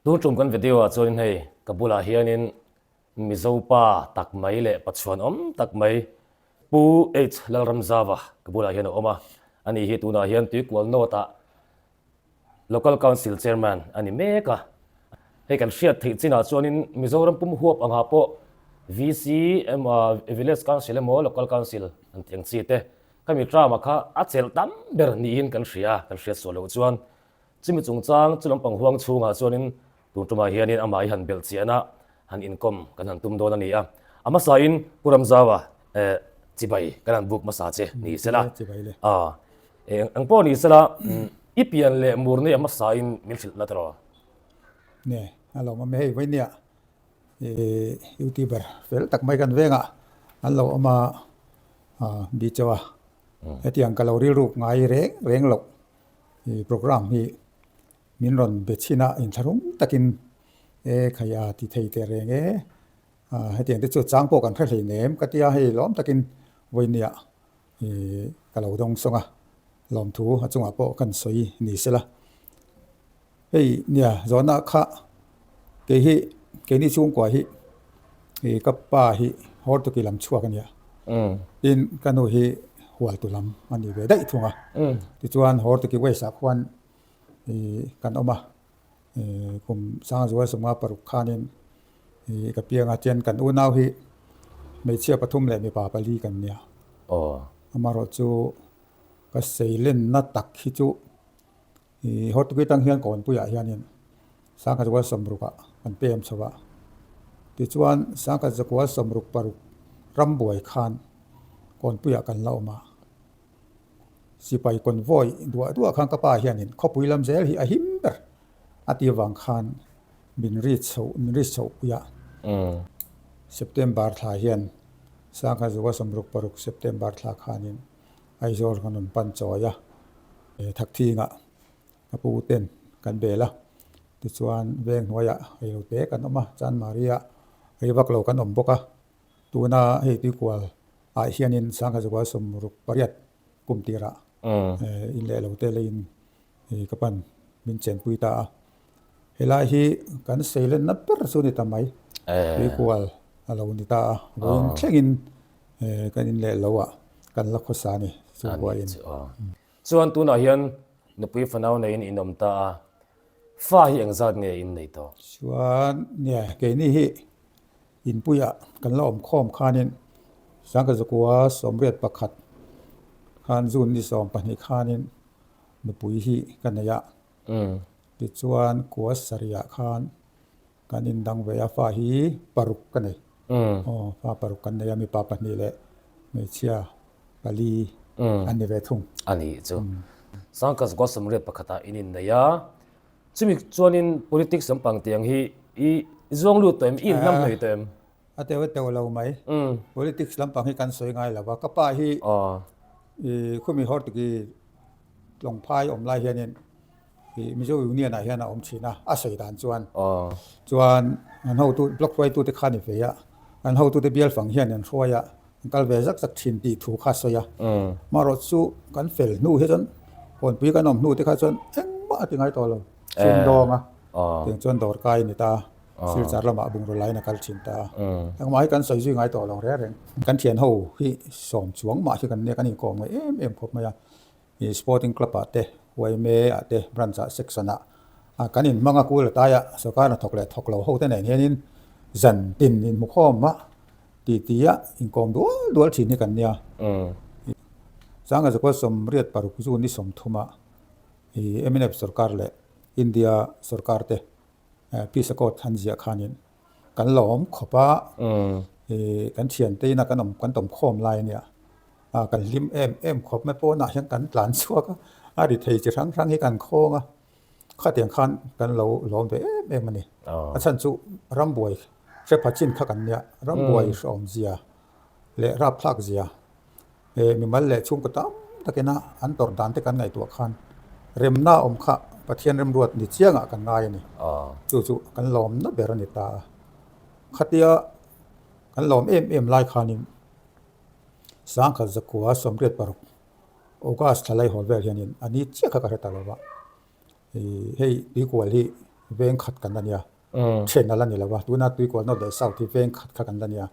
Tun tum kan video ah chuanin hei ka bulah hianin Mizo pa tak mai leh Pachuanawm tak mai Pu H Lalramzava ka bulah hian a awm a, ani hi tunah hian Tuikual North ah Local Council Chairman a ni mek a. Hei kan hriat theih chinah chuanin Mizoram pum huap angah pawh VC emaw Village Council emaw Local Council an tih ang chi te khami term-ah kha a chelh tam ber niin kan hria a, kan hriat suah loh chuan chumi chungchang chu lampang huang chhungah chuanin tun tumah hianin amah hi han belh chiahna han inkawm kan han tum dawn a ni a. A hmasain Pu Ramzaua chibai kan han buk hmasa che ni sela. Eng pawh ni sela i pian leh mur nei a hmasain min hrilh la tawh. Nge a lo awm hei vawinia youtuber fel tak mai kan vengah an lo awm a Bichaw a hetiang ka lo rilruk ngai reng reng loh program hi min rawn be chhin a inthlahrung takin e khai a ti thei teh reng e hetiang te chu chang pawh kan hre hleinem ka tia hei lawm takin vawinia ka lo dawng sawng a, lawmthu a chungah pawh kan sawi ni sela. Hei nia zawhna kha kei hi keini chhungkua hi ih ka pa hi Hortuki lam chhuak a nia tin ka nu hi Hualtu lam a ni ve daih thung a tichuan Hortuki West ah khuan ih kan awm a. Kum Sangzual sawmnga paruk khanin ka piang a, chuan kan unau hi hmeichhia pathum leh mipa pali kan nia. Amaherawh chu ka seilenna tak hi chu Hortukui tang hian Kawnpuiah hianin Sangkhatzual sawmrukah kan pem chho a. Tichuan Sangkhatzakual sawmruk paruk rambuai khan Kawnpuiah kan la awm a. Sipai convoy duah duah khan ka pa hianin khawpui lam zel hi a him ber a ti avang khan min ri chho min ri chhoh pui a. September thla hian Sangha Zuwa 66 September thla khanin Aizawl kan rawn pan chawi a, Thakthingah ka pu ten kan bel a, tichuan veng hnuaiah reilote kan awm a, Chanmari-ah rei vak lo kan awm bawk a, tuna hei tuikual ah hianin Sangha Zakua 68 kum tirah in leh lo te leiin ka pan min chenpui ta a. Helai hi kan seilenna ber chu ni ta mai, tuikual a lo ni ta a, vawiin thlengin kan in leh lo ah kan la khawsa a ni chhungkuain. Chuan tunah hian nupui fanau neiin in awm ta a, fa hi engzat nge in nei tawh? Chuan nia keini hi Inpuiah kan la awm khawm khanin Sangkazakua 81 khan June ni 12 khanin nupui hi ka nei a. Tichuan kua sarihah khan kan indang ve a, fa hi paruk ka nei. Aw, fa paruk kan nei a, mipa pahnih leh hmeichhia pali an ni ve thung. A nih chu. Sangkazakua 81 ah in innei a. Chumi chuanin politics lampang tiang hi i zuang lut tawh em? I inhnam hlei tawh em? A teuh a teuh lo mai. Politics lampang hi kan sawi ngai lo va. Ka pa hi i khumi Hortuki Tlawngphai awm lai hianin i Mizo Union ah hian a awm thin a, a sawi dan chuan. Chuan an hotu block hruaitute kha a ni ve a, an hotute bial fang hian an hruai a, An kal ve zak zak thin tih thu kha a sawi a. Amaherawh chu kan fel hnu hi chuan Kawnpui kan awm hnu te kha chuan engmah a ti ngai tawh lo. Sum dawng a, tiang chuan dawr kai a ni ta a, Silchar lamah bungraw laiin a kal thin ta a. Engmah hi kan sawi zui ngai tawh lo reng reng. Kan thian ho hi sawm chuang mah hi kan nia, kan inkawm ngai em em khawp mai a. I sporting club ah te, yma ah te, branch ah, section ah kan inhmang a, kul a tai a, sorkar hnathawk leh thawk lo ho te nen hianin zan tin inhmukhawm a. Ti ti a inkawm dual dual thin hi kan nia. Sangha zakua 86 June ni 30 ah i mnf sorkar leh India sorkar te peace accord an ziah khanin kan la awm khawp a, i kan thiante ina kan awm kan tawm khawm lai ania, kan hlim em em khawp mai pawnah hian kan tlan chhuak a, a ri thei chi hrang hrang hi kan khawng a. Khatiang khan kan lo lawm ve em em a ni. A chhan chu rambuai hre pha chin kha kan nia, rambuai hrehawmzia leh rapthlakzia he mimal leh chhungkaw tam takina an tawrh dan te kan ngaihtuah khan remna awm kha Pathian remruat ni chiangah kan ngai a ni. Chu chu kan lawmna ber a ni ta a. Khatia kan lawm em em lai khanin 1986 August thla laihawl vel hianin a ni chiah kha ka hre ta lo va. Hei tuikual hi. veng khat kan la nia, then a la ni lo a, tuna Tuikual North leh South hi veng khat kha kan la nia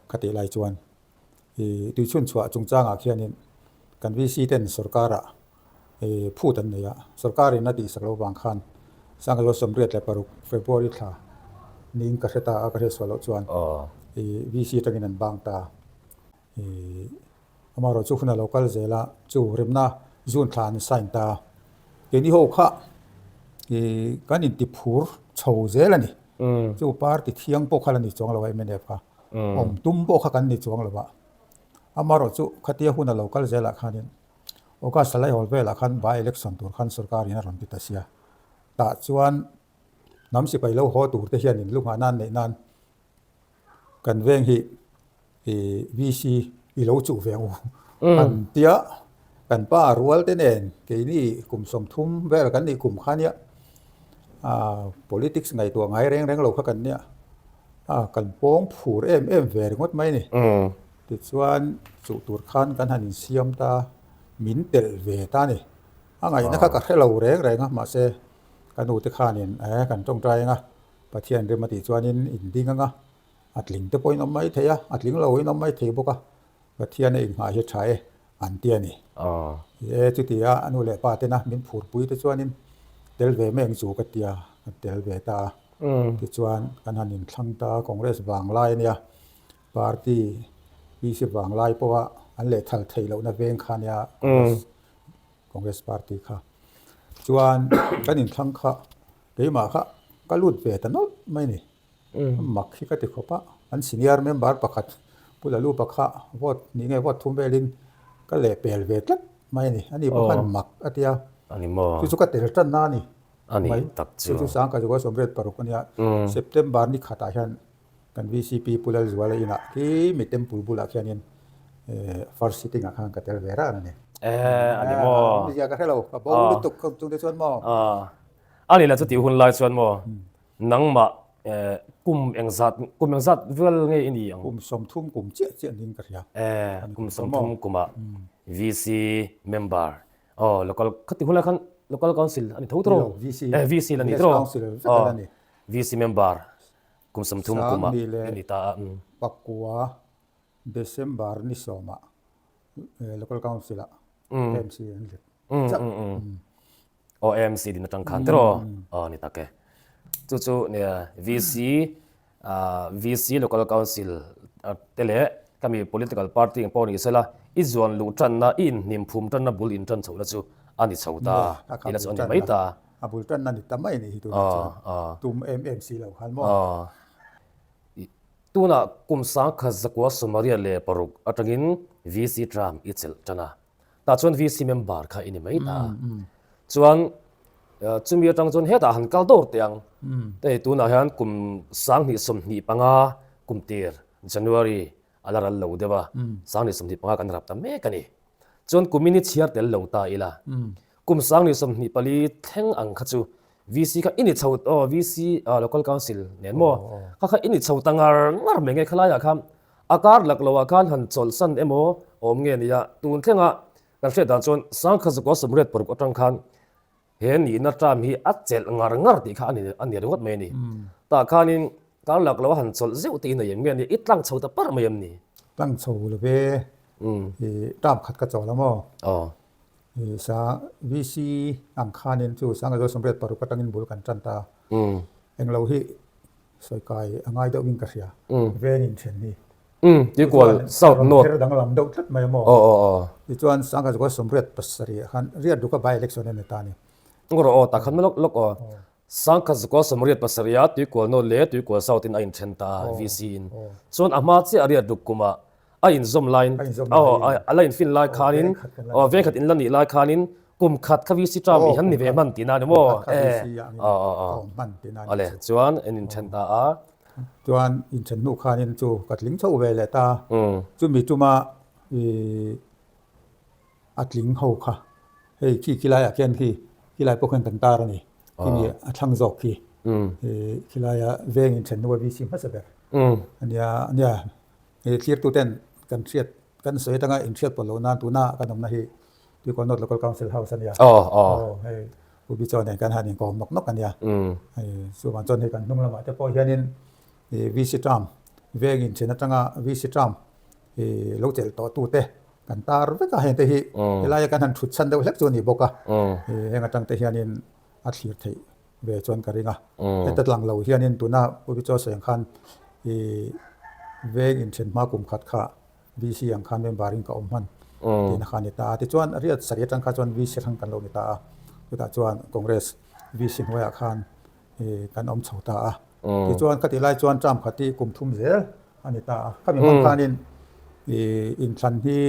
khatih lai chuan ih tuichhun chhuah chungchangah khianin kan VC ten sorkarah ih phut an nei a, sorkarin a tihsak loh vang khan Sangha 86 February thla niin ka hre ta a, ka hriatsuah loh chuan ih VC atangin an bang ta. Ih amaherawh chu hun a lo kal zel a, chu remna June thla an sign ta a, keini ho kha ih kan inti phur chho zel a ni. Chu party thiang pawh kha la ni chuang lo a mnf kha, awm tum pawh kha kan ni chuang lo a. Amaherawh chu khatia hun a lo kal zelah khanin August thla laihawl velah khan by election tur khan sorkarin a rawn ti ta sia. Tah chuan hnam sipai lo haw tur te hianin lu nghah nan neih nan Kan veng hi i VC i lo chuh ve ang u an tia kan pa rual te nen keini kum 30 vel kan nih kum kha nia ah politics ngaihtuah ngai reng reng lo kha kan nia ah kan pawng phur em em ve ringawt mai ni tichuan chuh tur khan kan han insiam ta min telh ve ta ni a ngaihna kha ka hre lo reng reng a mahse ka nu te khanin eh kan tawngtai ang a. Pathian rem a tih chuanin in ding ang a, a tling te pawhin awm mai thei a, a tling lo in awm mai thei bawk a, Pathian a inghah hi tha e an ti a ni. E chuti a, a nu leh pa tena min phurpui te chuanin tel ve mai ang chu ka tia, kan tel ve ta a. Tichuan kan han inthlang ta a, Congress vanglai a nia, party PC vanglai pawha an lehthal theih lohna veng kha a nia Congress, Congress party kha. Chuan kan inthlang kha Keimah kha ka lut ve ta nawlh mai ni. Mak hi ka ti khawp a, an senior member pakhat Pu Lalupa kha vote nih nge vote thum velin ka leh pel ve tlat mai a ni. Ani pawh khan mak a ti a, chu chu ka tel tanna a ni mai. Chu chu 1986 a nia, September ni khatah hian Kan VCP Pu Lalzuala inah khi mi temple bulah khianin first sitting ah khan ka tel ve ran a ni. Eh, a ni maw? Awmzia ka hre lo, ka bo lutuk ka chung te chuan maw? A ni la chuti hun lai chuan maw nangmah kum engzat kum engzat vel nge i ni ang? Kum 30 kum chiah chiah niin ka hria. Eh, kum 30 kumah VC member aw local khati hun lai khan local council a ni tho tawh? VC. Eh, VC la ni tawh? Council vek a la ni. VC member Kum 30 kumah i ni ta a. Pakua December ni sawmah Local Council ah AMC an let chauh. Aw AMC din atang khan tiraw? Aw ni tak e. Chu chu nia VC VC Local Council te leh ka mi political party ang pawh ni sela i zuan luh tanna i inhnim phum tanna bul in tan chhohna chu a ni chho ta tihna chu a ni mai ta. A bul tanna ni ta mai a nih hi tunah chuan tum em em si lo khan maw. Tunah kum 1996 atangin VC term i chelh tan a, tah chuan VC member kha i ni mai ta a. Chuan chumi atang chuan hetah han kal dawr teh ang. Hei tunah hian kum 2025 kum tir January a la ral lo deuh a, 2025 kan rap ta mek a ni. Chuan kumin i chhiar tel lo ta ila, kum 2024 thleng ang kha chu VC kha i ni chho aw VC Local Council nen maw kha kha i ni chho ta ngar ngar mai nge khalaiah khan a kar lak loah khan han chawlhsan emaw awm nge nia tun thlenga kan hriat dan chuan 1986 atang khan He nihna term hi a chelh ngar ngar tih kha a ni ringawt mai a ni. Tah khanin kar lak lo a han chawlh zeuh te in a em nge ni? I tlang chho ta parh mai em ni? Tlang chho lo ve. I term khat ka chawl a maw? Aw. I sa VC ang khanin chu 1986 atangin bul kan tan ta. Englo hi sawi kai a ngai deuhin ka hria. Veng inthen hi. Umm, Tikual South North. Rawn danglam deuh tlat mai a maw? Aw, aw, aw. Tichuan 1977 ah khan Riat Duka by election a ni ta a ni. Ngaw rawh aw, tah khan lawk lawk aw. 1977 ah Tuikual North leh Tuikual South in a inthen ta a, VC in. Chuan a hma chiah Riat Duk kumah a inzawm laiin, aw, a la infin lai khanin, aw, vengkhat in la nih lai khanin kum khat kha VC term i han ni ve hman tihna a ni maw? Eh, aw, aw, aw. Awle, chuan an inthen ta a. Chuan inthen hnu khanin chu ka tling chho ve leh ta. Chumi tuma ih a tling ho kha hei khi khilaiah khian khi khilai pawh khian kan tar a ni. Khimi a thlang zawk khi ih khilaia veng inthen hnu a VC hmasa ber a nia nia ih thlirtuten kan hriat kan sawi atanga inhriat pawh loh nan tuna kan awmna hi Tuikawlnawt Local Council House a nia. Aw aw. Hei. Pu Bichaw nen kan han inkawm nawk nawk a nia. Chuvang chuan hei kan hnung lamah te pawh hianin VC term veng inthen atanga VC term lo chelh tawh tute kan tar vek a, heng te hi helaia kan han thut chhan deuh hlek chu a ni bawk a, heng atang te hianin a thlir theih ve chuan ka ring a. Heta tlang lo hianin tuna Pu Bichaw sawi ang khan veng inthen hma kum khat kha VC ang khan member in ka awm hman tihna kha a ni ta a. Tichuan riat sarih atang kha chuan VC hrang kan lo ni ta a, chutah chuan Congress VC hnuaiah khan kan awm chho ta a. Tichuan khatih lai chuan term khat hi kum thum zel a ni ta a. Khami hmang khanin inthlan hi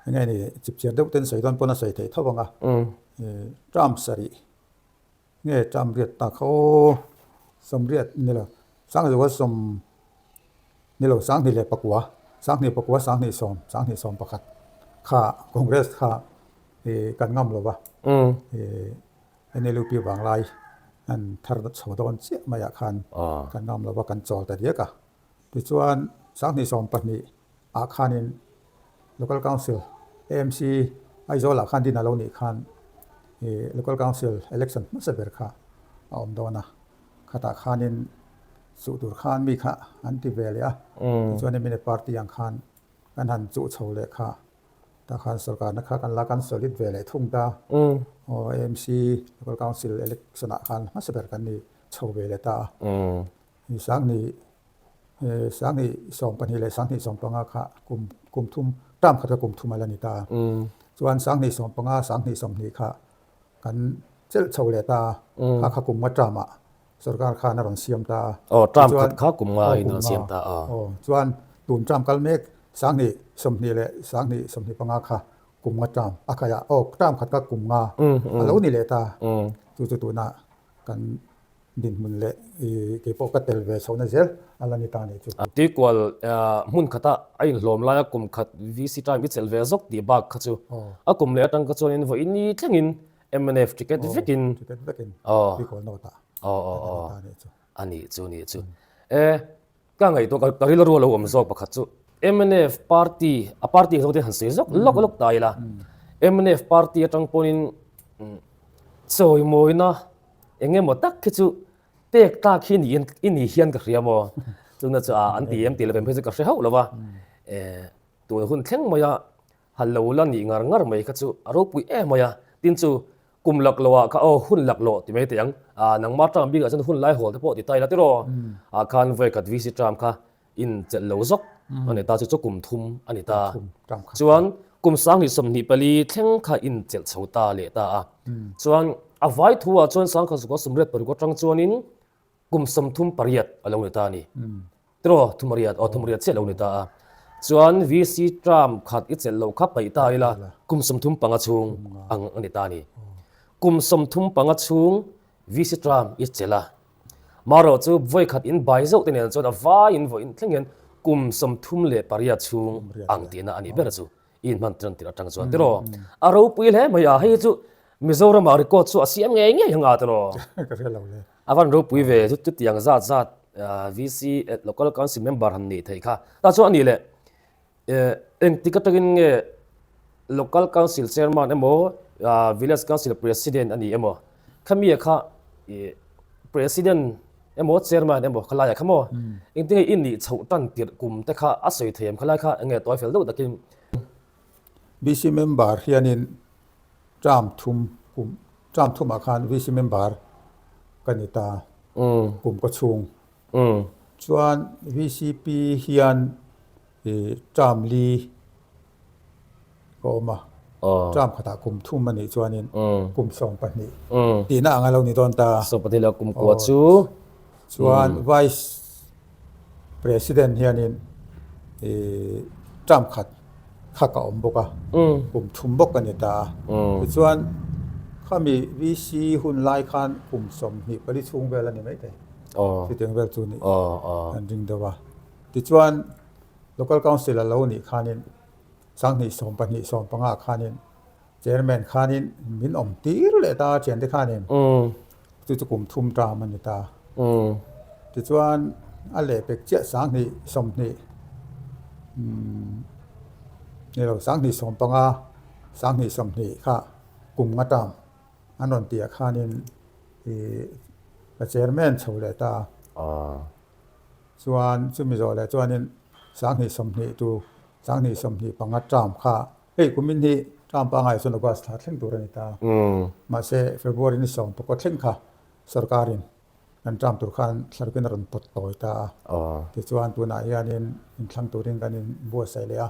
eng nge ni chipchiar deuh ten sawi dawn pawn a sawi theih tho ang a, term sarih nge term riat ta kha aw sawmriat ni lo sangzual sawm ni lo sanghnih leh pakua sanghnih pakua sanghnih sawm sanghnih sawm pakhat kha congress kha ih kan ngam lo va ih NLUP vanglai an thar chho dawn chiah maiah khan kan ngam lo va kan chawl ta diak a tichuan sanghnih 12 ah khanin Local Council, AMC, Aizawl ah khan din a lo nih khan ih Local Council election hmasa ber kha a awm dawn a, khatah khanin chuh tur khan mi kha an ti ve leh a, tichuan mne party ang khan kan han chuh chho leh kha tah khan sorkarna kha kan la kan solid ve leh thung ta, aw AMC Local Council election ah khan hmasa ber kan ni chho ve leh ta a, Sanghnih 2012 leh 2015 kha kum kum thum term khat kha kum thum a la ni ta a. Chuan 2015 2020 kha kan chelh chho leh ta a. Kha kha kum nga term ah sorkar khan a rawn siam ta a. Aw term khat kha kum nga in a rawn siam ta a. Aw chuan tun term kal mek 2020 leh 2025 kha kum nga term a khaih a. Aw term khat kha kum nga a lo ni leh ta a. Chu chu tunah kan Dinhmun leh i kei pawh ka tel ve chhohna zel a la ni ta nih chu. Tuikual hmun khata a inhlawm laia kum khat VC time i chelh ve zawk tih bak kha chu a kum leh atang kha chuanin vawiin ni thlengin mnf ticket vekin ticket vekin Tuikual note ah a ni ta nih chu. A nih chu nih chu. E ka ngaihtuah ka rilru a lo awm zawk pakhat chu mnf party a party zawk te han sawi zawk lawk lawk ta ila mnf party atang pawhin chawimawina Eng emaw tak khi chu pek tlak hi niin i ni hian ka hria maw? Chuna chu a an ti em tih lovem phei chu ka hre hauh lo va. Tun hun thleng maia ha lo la nih ngar ngar mai kha chu a ropui em mai a. Tin chu kum lak loh ah kha aw hun lak loh ti mai teh ang. Nangmah term bikah chuan hun lai hawl te pawh ti ta ila tiraw? Ah khan vawikhat VC term kha in chelh lo zawk a ni ta chu chu kum thum a ni ta. Chuan kum 2024 thleng kha in chelh chho ta leh ta a. Chuan a vai thu ah chuan 1986 atang chuanin kum 38 a lo ni ta a ni. Tiraw thumariat aw thumariat chiah a lo ni ta a. Chuan VC term khat i chelh loh kha paih ta ila kum 35 chhung ang a ni ta a ni. Kum 35 chhung VC term i chelh a. Marawh chu vawikhat in bai zauh te nen chuan a vaiin vawiin thleng hian kum 38 chhung ang tihna a nih ber chu i inhman tir tir atang chuan tiraw a ropui hle mai a, hei hi chu Mizoramah record chu a siam ngei ngei ang a tiraw ka hre lo le. A van ropui ve chu chutiang zat zat VC local council member han nih theih kha ta chuan a nih leh Engtik atangin nge Local Council Chairman emaw Village Council President a ni emaw khami kha President emaw Chairman emaw khalai ah kha maw engtinge i nih chhoh tan tirh kum te kha a sawi thei em khalai kha enge tawi fel deuh takin. VC member hianin term thum kum term thumah khan VC member ka ni ta kum ka chhung chuan VCP hian I term li ka awm a, term khatah kum thum a nih chuanin kum 12 tihna ang a lo ni dawn ta. 12 leh kum kua chu. Chuan Vice President hianin i term khat kha ka awm bawk a, kum thum bawk a ni ta a. Tichuan khami VC hun lai khan kum 24 chhung vel a ni maithei. Chutiang vel chu nih an ring deuh a. Tichuan, Local Council a lo nih khanin 2012 15 khanin Chairman khanin min awm tir leh ta a thiante khanin chu chu kum thum term a ni ta. Tichuan, a lehpek chiah 2020 ni lo 2015 2020 kha. kum nga term an rawn tih ah khanin ih ka chairman chho leh ta a. Chuan chumi zawh leh chuanin 2020 tu 2025 term kha hei kumin hi term pangngai chuan August thla thleng tur a ni ta. Mahse February ni sawm pakua thleng kha sorkarin kan term tur khan thlaruk in a rawn pawt tawi ta a. Tichuan tunah hianin inthlang turin kan inbuatsaih leh a,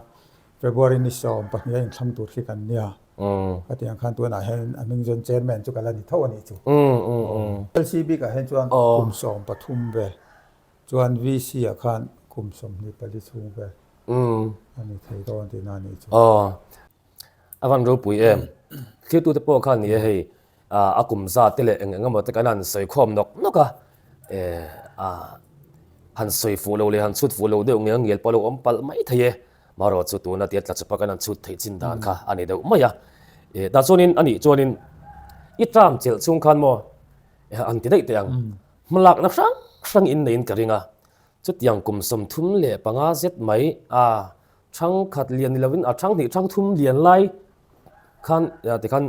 February ni 12 a inthlang tur khi kan nia. Khatiang khan tunah hian a hming chuan chairman chu ka la ni tho a nih chu. LC bikah hian chuan kum 13 vel chuan VC ah khan kum 24 chhung vel a ni thei dawn tihna a nih chu. A van ropui em. Thiltute pawh khan ni e hei a kum zat te leh eng eng emaw te kan han sawi khawm nawk nawk a, han sawi fuh lo leh han chhut fuh lo deuh ngial ngial pawh a lo awm palh mai thei e. Marawh chu tuna tia tla chupa kan han chhut theih chin dan kha a ni deuh mai a. Tah chuanin a nih chuanin i term chelh chhung khan maw han ti daih teh ang, hmalakna hrang hrang in neiin ka ring a, chutiang kum 35 zet mai a thangkhat lian ni lovin a thanghnih thangthum lian lai khan tikhan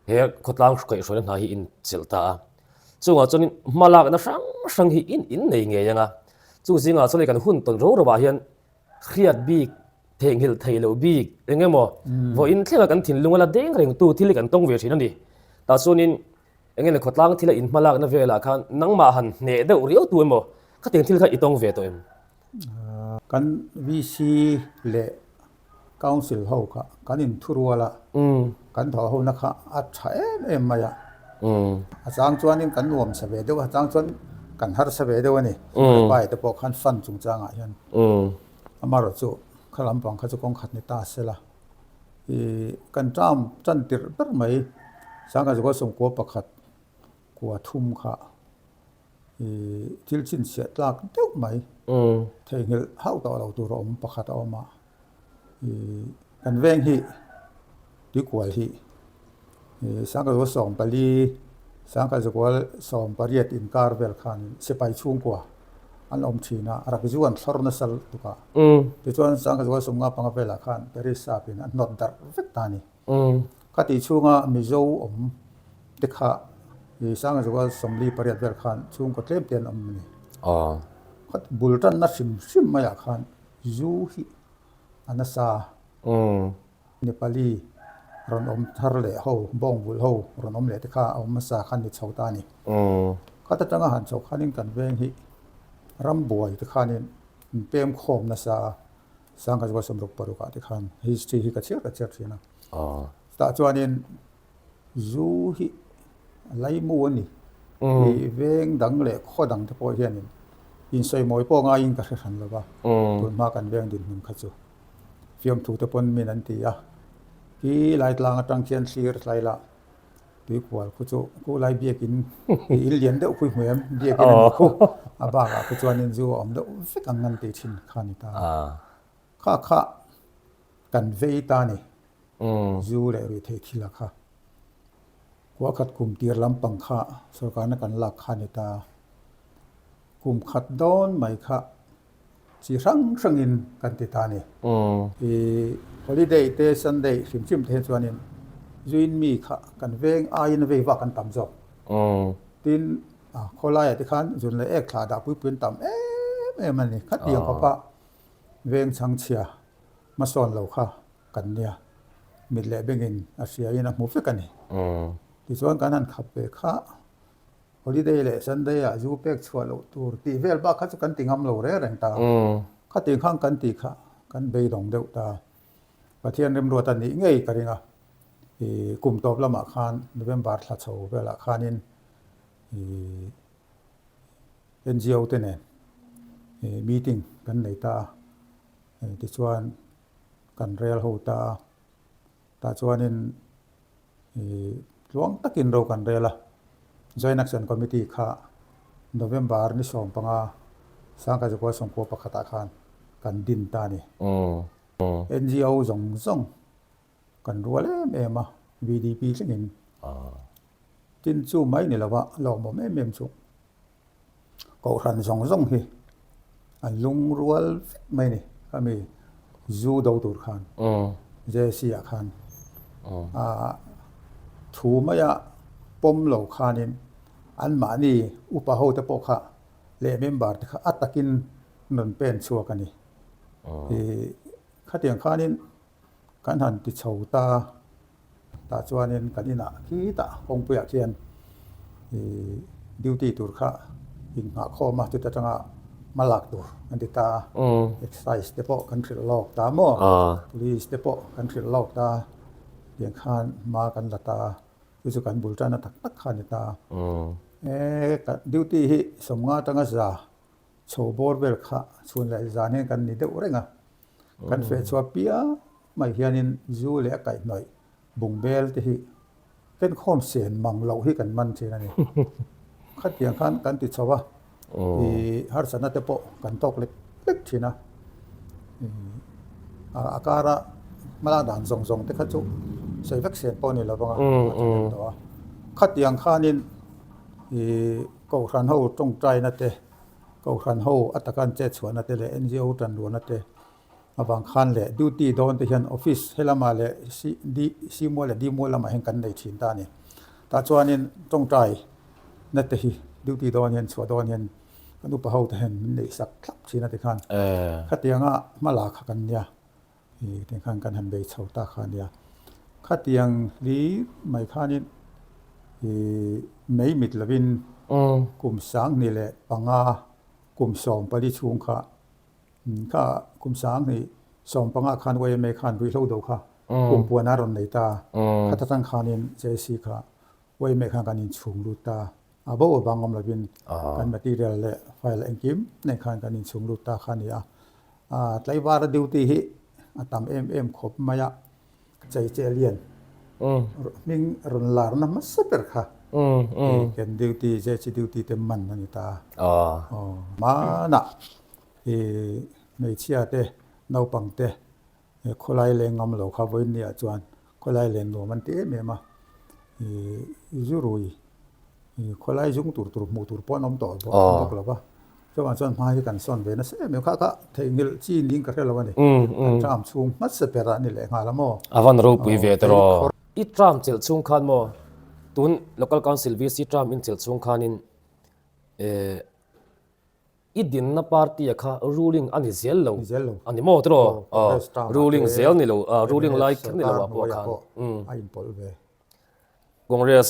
he khawtlang kaihhruaina hna hi in chelh ta a. Chungah chuanin hmalakna hrang hrang hi in in nei ngei ang a, chu zingah chuan hei kan hun tawn ro ro ah hian hriat bik, theihnghilh theih loh bik eng emaw vawiin thlenga kan thinlung a la deng reng tu thil hi kan tawng ve thin a ni. Tah chuanin eng emaw khawtlang thila in hmalakna velah khan nangmah han hneh deuh riau tu emaw khatiang thil kha i tawng ve tawh em? Kan VC leh Council ho kha kan inthurual a, kan thawh hona kha a tha em em mai a. A chang chuanin kan nuam sa ve deuh a, a chang chuan kan harsa ve deuh a ni. Pai te pawh khan fund chungchangah hian amaherawh chu kha lampang kha chu kawng khat ni ta se la. Ih kan term tan tirh ber mai 1991 kua thum kha Ih thil chhinchhiah tlak deuh mai theihnghilh hauh tawh lo tur a awm pakhat a awm a, ih kan veng hi tuikual hi ih sangkhat 14 sangkhat 18 inkar vel khan sipai chhungkua an awm thin a, rakzu an thlawr nasa lutuk a, tichuan sangkhat 55 velah khan Paris sap in a hnawt darh vek ta a ni. Kha tih chhunga Mizo awm te kha i Sanghazual 48 vel khan chhungkaw tlem te an awm a ni. Kha bul tanna hrim hrim maiah khan zu hi a nasa Nepali rawn awm thar leh ho, bawngvulh ho rawn awm leh te kha a awm hmasa khan ni chho ta a ni. Khat atanga han chho khanin kan veng hi rambuai te khanin inpem khawm nasa a. 1966 ah te khan history hi ka chhiar ka chhiar thin a. Chutah chuanin zu hi a laimu a ni. Ih veng dang leh khaw dang te pawh hianin insawimawi pawh ngaiin ka hre hran lo va, tunhma kan veng dinhmun kha chu fiamthu te pawn min an ti a. Khi lai tlang atang khian thlir tlai lah tuikual khu chu khu lai biakin ih in lian deuh khu i hmu em? Biakin a ni khu. A bakah khu chuanin zu a awm deuh vek ang an tih thin kha a ni ta. Kha kha kan vei ta a ni. Zu leh ruihtheih thil a kha. Kua khat kum tir lampang kha sorkarna kan lak kha a ni ta. Kum khat dawn mai kha Chi hrang hrangin kan ti ta a ni. I holiday te Sunday hrim hrim te hi chuanin zuin mi kha kan veng aiin vei vak an tam zawk. Tin khawlaiah te khan zun leh ek thlah dah pui pui an tam em em a ni. Khatiang khawpa veng chhangchhia hmasawn lo kha kan nia. Mit leh bengin a hriain a hmu vek a ni. Tichuan kan han khap ve kha. Holiday leh Sunday ah zu pek chhuah loh tur tih vel bak kha chu kan ti ngam lo reng reng ta. Khatih khang kan tih kha kan beidawng deuh ta. Pathian remruat a nih ngei ka ring a. Ih kum tawp lamah khan November thla chho velah khanin ih NGO te nen ih meeting kan nei ta a. Tichuan kan rel ho ta a. Tah chuanin Ih tluang takin ro kan rel a, Joint Action Committee kha November ni 15 1991 ah khan kan din ta a ni. NGO zawng zawng kan rual em em a, VDP thlengin. Tin chu mai ni lova lawmawm em em chu. Kohhran zawng zawng hi an lungrual vek mai a ni. Khami zu do tur khan JC ah khan aah. Thu maia pawm lo khanin anmahni upa hote pawh kha leh member te kha a takin rawn pen chhuak a ni. Khatiang khanin kan han ti chho ta a, tah chuanin kan inah khitah kawngpuiah khian duty tur kha innghah khawm a, chuta tanga hma lak tur an ti ta a, excise te pawh kan hrilh lawk ta maw, police te pawh kan hrilh lawk ta a. Tiang khan hma kan la ta a, chu chu kan bul tanna tak tak kha a ni ta a. E, duty hi 50 atanga za chho bawr vel kha chhun leh zan hian kan ni deuh reng a. Kan feh chhuah piang mai hianin zu leh a kaihhnawih bungbel te hi kenkhawm sen mang loh hi kan man thin a ni. Khatiang khan kan ti chho a, i harsatna te pawh kan tawk lek lek thin a. A kara hmalak dan zawng zawng te kha chu sawi vek sen pawh a ni lo vang a, a tha deuh tawh a. Khatiang khanin i Kohhran ho tawngtaina te, Kohhran ho a taka an chet chhuahna te leh NGO tanrualna te Avang khan leh duty dawn te hian office helamah leh Simual leh Dimual lamah hian kan nei thin ta a ni. Tah chuanin tawngtai na te hi duty dawn hian chhuah dawn hian kan upa ho te hian min neih sak thlap thin a tikhan khatianga hma la kha kan nia tih khan kan han bei chho ta kha a nia. Khatiang hli mai khanin mei mit lovin kum 2005 kum 14 chhung kha Kha kum 2015 khan YMA khan ruihhlo do kha kum puan a rawn nei ta. Kha ta tang khanin JC kha YMA khan kan inchhung lut ta. A bo a bang awm lovin kan material leh file engkim nen khan kan inchhung lut ta kha a ni a. Tlaivara duty hi a tam em em khawp mai a. Chei che lian hming rawn larna hmasa ber kha kan duty JC duty te man a ni ta. Hmanah i hmeichhia te naupang te khawlai leng ngam lo kha vawiin ni ah chuan khawlai len nuam an ti em em a i zu rui i khawlai zung tur tur hmuh tur pawh an awm tawh bawk lo va chuvang chuan hma hi kan sawn ve nasa em em kha kha theihnghilh chi niin ka hre lo a ni kan tram chhung hmasa ber ah ni leh nghal a maw. A van ropui ve te rawh. I tram chelh chhung khan maw tun local council VC tram in chelh chhung khanin eh I dinna party a kha ruling a ni zel lo a ni maw tiraw? Ruling zel ni lo, ruling lai kher ni lo ah pawh khan. Congress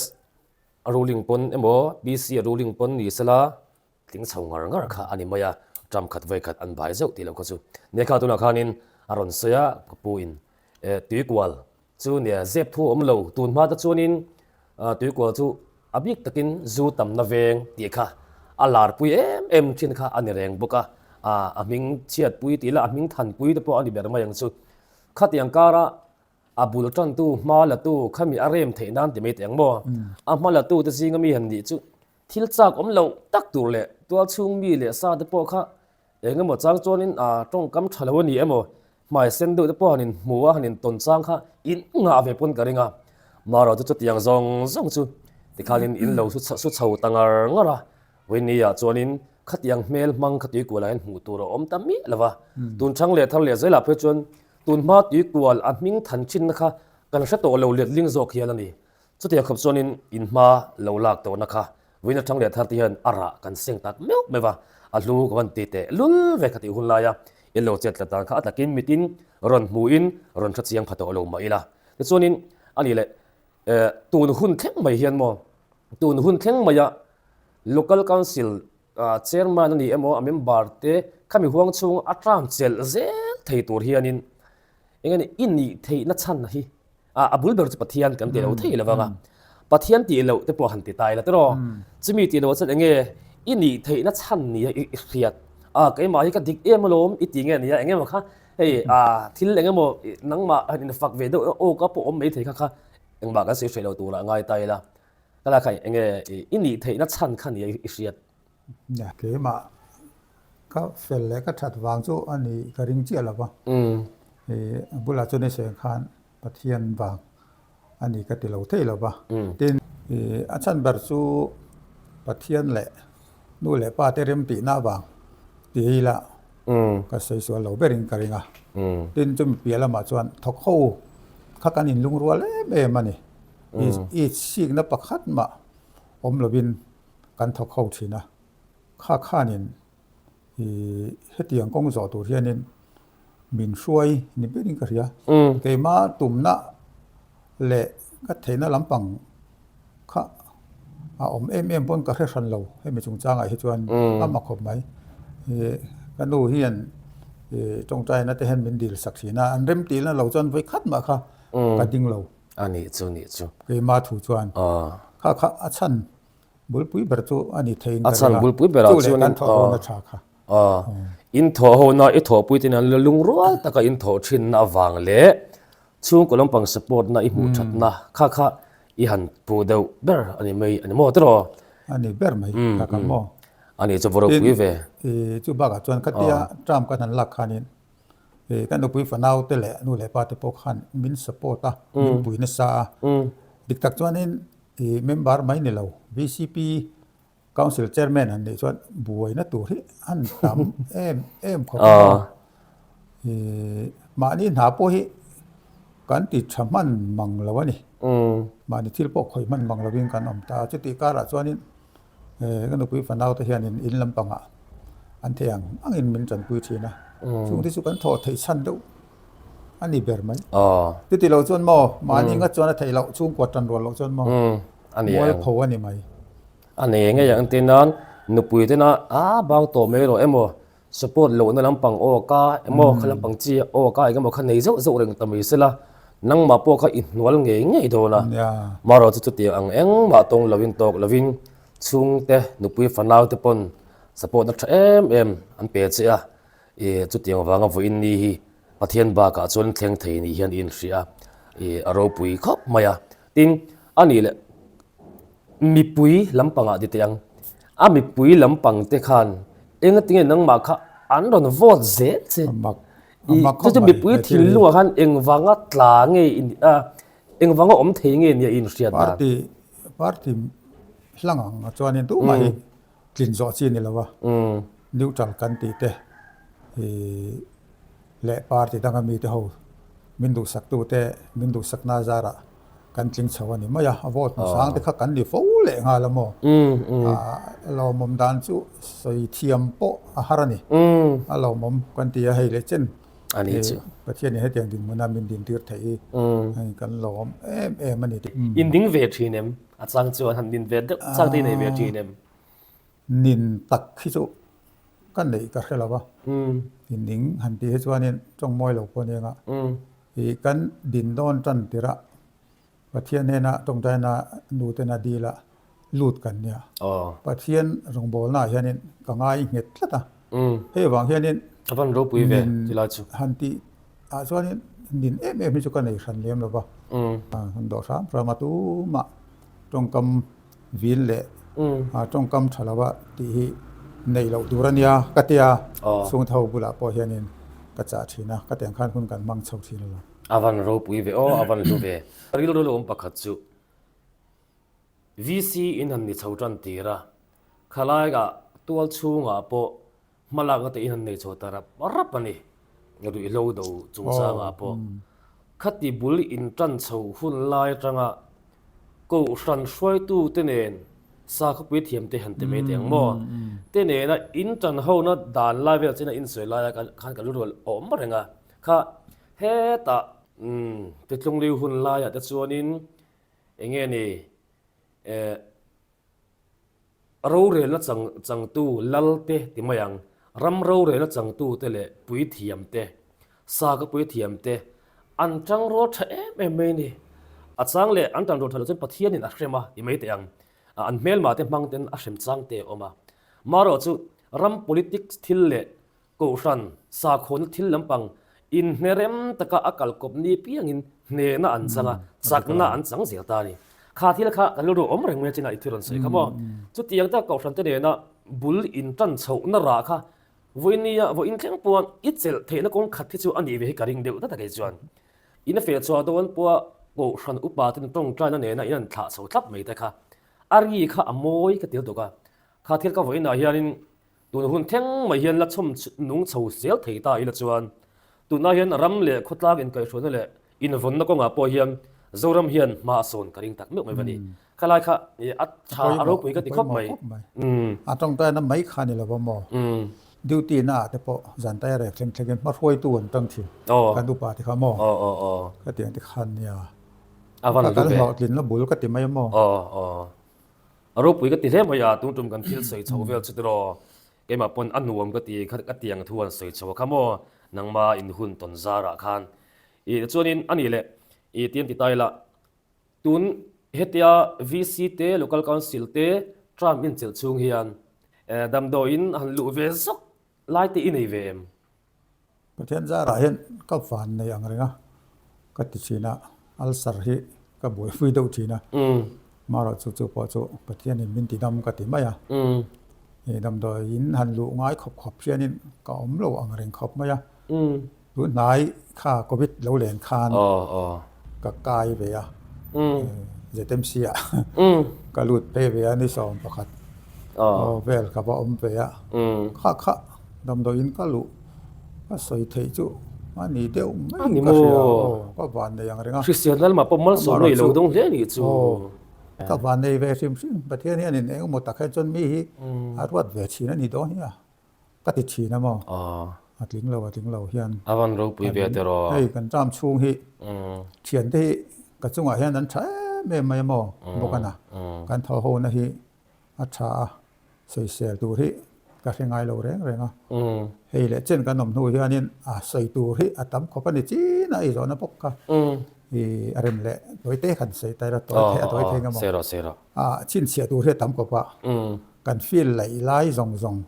a ruling pawn emaw PC a ruling pawn ni sela tling chho ngar ngar kha a ni mai a, term khat vawi khat an bai zeuh tih loh kha chu. Nia kha tunah khanin a rawn sawi a, ka pu in tuikual Chu nia zep thu awm lo, tun hma te chuanin tuikual chu a bik takin zu tamna veng tih kha a larpui em em thin kha a ni reng bawk a, a hming chhiatpui tih lah a hming thanpui te pawh a ni ber mai ang chu. Khatiang kara a bul tantu hma latu khami a rem theih nan ti mai teh ang maw? A hma latu te zinga mi han nih chu thil chak awm loh tak tur leh tualchhung mi leh sa te pawh kha Eng emaw chang chuanin a tawngkam tha lo a ni emaw, hmai sen deuh te pawh han inhmu a, han intawn chang kha in ngah ve pawn ka ring a. Marawh chu chutiang zawng zawng chu tikhanin in lo su chho ta ngar ngar a. Vawinia chuanin khatiang hmel hmang kha tuikualah hian hmuh tur a awm ta miah lo va. Tun chang leh thar leh zelah phei chuan tunhma tuikual a hming than thinna kha kan hre tawh lo letling zawk hial a ni. Chutiang khawp chuanin in hma lo lak tawhna kha Vawiin atang leh thar te hian a rah kan seng tak meuh meuh a, a hlu ka van ti teh lul ve kha tih hun laia in lo chet tlat dan kha a takin mitin rawn hmuhin rawn hre chiang pha tawh lo mah ila. Tichuanin a nih leh tun hun thleng mai hian maw tun hun thleng maia Local Council Chairman a ni emaw a member te khami huang chhung a tang chelh zel thei tur hianin eng nge ni i nih theihna chhan hi A bul ber chu Pathian kan ti lo thei lo vang a. Pathian tih loh te pawh han ti ta ila tiraw. Chumi tih loh chuan enge i nih theihna chhan nia i hriat. A keimah hi ka dik em alawm i ti nge nia eng emaw kha hei a thil eng emaw nangmah han infak ve deuh awka pawh awm mai thei kha kha engmah kan sawi hreh lo turah ngai ta ila. Ka la kha enge i nih theihna chhan kha nia i hriat. Keimah ka fel leh ka that vang chu a ni ka ring chiah lo va. A bulah chuan i sawi ang khan Pathian vang a ni ka ti lo thei lo va. Tin, a chhan ber chu Pathian leh nu leh pa te rem tihna avang ti ila ka sawi sual lo berin ka ring a. Tin, chumi piah lamah chuan thawk ho kha kan inlungrual em em a ni. Itsikna pakhat mah awm lovin kan thawk ho thin a. Kha khanin hetiang kawng zawh tur hianin min hruai ni berin ka hria. Keimah tumna leh ka theihna lampang kha a awm em em pawn ka hre hran lo hemi chungchangah hi chuan a ma khawp mai. Ka nu hian tawngtaina te hian min dil sak thin a, an rem tihna lo chuan vawi khat mah kha ka ding lo. A nih chu nih chu. Keimah thu chuan kha kha a chhan bulpui ber chu a ni theiin ka ring a, bulpui berah chu leh kan thawh hona tha kha. In thawh hona i thawhpui te nen lungrual taka in thawh thinna avang leh chhungkaw lampang support na i hmuh thatna kha kha i han pu deuh ber a ni mai a ni maw tiraw? A ni ber mai kha kha maw. A ni chu va ropui ve. Chu bakah chuan khatia term kan han lak khanin ka nupui fanau te leh nu leh pa te pawh khan min support a, min pui nasa a. Dik tak chuanin member mai ni lo VCP Council Chairman han nih chuan buaina tur hi an tam em em khawp a. Mahni hna pawh hi kan ti tha hman mang lo a ni. Mahni thil pawh khawih hman mang lovin kan awm ta a. Chutih karah chuanin ka nupui fanau te hianin in lampangah an thei ang angin min tanpui thin a. Chungte chu kan thawh theih chhan deuh a ni ber mai. Chuti lo chuan maw mahni ngat chuan a theih loh chhungkua tan rual loh chuan maw mualpho a ni mai. A nei ngei ang tih nan nupui tena a bang tawh mai rawh emaw support lohna lampang aw ka emaw kha lampang chi aw ka engemaw kha nei zauh zauh reng ta mai sela nangmah pawh kha i hnual ngei ngei dawn a. Marawh chu chutiang ang engmah tawng lovin tawk lovin chhungte nupui fanau te pawn support na tha em em an pe che a i chutiang vanga vawiin ni hi Pathian bakah chuan thleng thei ni hian i inhria a i a ropui khawp mai a. Tin, a nih leh mipui lampangah ti teh ang, a mipui lampang te khan engatinge nangmah kha an rawn vote zel che. I chu chu mipui thinlungah khan engvanga tla nge i nih a, engvanga awm thei nge nia i inhriat dan. Party party hlang ang chuanin tumah hi tlin zawh chi ni lo a, neutral kan tih te i leh party danga mite ho min duhsaktu te min duhsakna zarah kan tling chho a ni mai a, a vote hmasang te kha kan ni fo leh nghal a maw? A lawmawm dan chu sawi thiam pawh a har a ni, a lawmawm kan ti a hei leh chen Pathianin hetiang dinhmuna min dintir theih hi kan lawm em em a ni. In ding ve thin em? A chang chuan han nin ve deuh chang te i nei ve thin em? Nin tak hi chu ka neih ka hre lo va, in ning han tih hi chuanin tawng mawi lo pawh ania i kan din dawn tan tirh a Pathian hnena tawngtaina nu tena dil a lut kan nia. Pathian rawngbawlna ah hianin ka ngai nghet tlat a, hei vang hianin nin han tih ah chuanin nin em em hi chu ka nei hran lem lo va, han dawh hram hram a tumah tawngkam Vil leh tawngkam tha lova tih hi neih loh tur a nia ka tia chhungtho bulah pawh hianin ka chah thin a, ka tiang khan hun kan hmang chho thin alawm. A van ropui ve aw, a van hlu ve. Rilru lo awm pakhat chu VC in han ni chho tan tir a, khalaiah tual chhungah pawh Hmalakna te in han nei chho ta rap rap a ni. Ruihhlo do chungchangah pawh khati bul intan chho hun lai atanga Kohhran hruaitu te nen sakhawpui thiam te han ti mai teh ang maw? Te nena intan hona dan lai vel chena insawi laia khan kan rual awm reng a. Kha hetah Titlungliu hun laiah te chuanin eng nge ni eh Rorelna chang changtu lal te ti mai ang, ram rorelna changtu te leh puithiam te, saka puithiam te an tangrual tha em em mai a ni. A chang leh an tangrual tha loh chuan Pathianin a hrem a ti mai teh ang. An hmelmah te hmang ten a hrem chang te a awm a. Marawh chu ram politics thil leh Kohhran sakhawna thil lampang inhnerem taka a kal kawp ni piangin hnehna an chang a, chakna an chang zel ta a ni. Kha thil kha kan rilru awm reng mai a chinah i thil rawn sawi kha maw? Chutiang taka Kohhran te nena bul intan chhohna rah kha vawinia vawiin thleng pawh i chelh theihna kawng khat hi chu a nih ve hi ka ring deuh tlat a kei chuan. In a feh chhuah dawn pawha Kohhran upa ten tawngtaina nena in an thlah chho thlap mai te kha a ri kha a mawi ka ti lutuk a. Kha thil kha vawiinah hianin Tun hun thleng mai hian la chhawm nung chho zel thei ta ila chuan tunah hian ram leh khawtlang inkaihhruaina leh invawnna kawngah pawh hian Zoram hian hma a sawn ka ring tak meuh mai va ni. Khalai kha a tha a ropui ka ti khawp mai. A tawngtaina mai kha ni lo va maw? Duty na ah te pawh zantai a rek thleng thlengin hma hruaitu an tang thin. Kan upa te kha maw? Khatiang te khan nia. Ka kan hlawhtlinna bul ka ti mai a maw? A ropui ka ti hle mai a, tun tum kan thil sawi chho vel chu tiraw keimah pawn a nuam ka ti ka tiang thu an sawi chho a kha maw nangma in hun tawn zarah khan. I chuanin a nih leh i tiang ti ta ila Tun hetia VC te, Local Council te term in chelh chhung hian damdawiin han luh ve zawk lai te i nei ve em? Pathian zarah hian ka van nei ang reng a, ka ti thin a, ulcer hi ka buaipui deuh thin a, marawh chu chu pawh chu Pathianin min ti dam ka ti mai a, damdawiin han luh ngai khawp khawp hianin ka awm lo ang reng khawp mai a. Tun hnai kha Covid lo len khan ka kai ve a, ZMC ah ka lut phei ve a ni 11 vel ka va awm ve a, kha kha damdawiin ka luh ka sawi theih chu a ni deuh mai ka hria aw ka van nei ang reng a. Hriselna lamah pawh malsawmna i lo dawng hle a nih chu. Ka van nei ve hrim hrim, Pathian hian in engemaw tak hian chuan mi hi a ruat ve thin a ni dawn hi a. Ka ti thin a maw? A tling lo, a tling lo hian. A van ropui ve teh rawh. Hei kan term chhung hi thiante hi ka chungah hian an tha em em mai a maw bawk a na. Kan tho ho na hi a tha a, sawisel tur hi ka hre ngai lo reng reng a. Hei leh chen kan awm hnu hianin a sawi tur hi a tam khawp a ni chin a, ei zawhna bawk kha i a rem leh tawi te khan sawi ta ila tawi thei a tawi thei nga maw. A chhinchhiah tur hi a tam khawp a. Kan field laih lai zawng zawng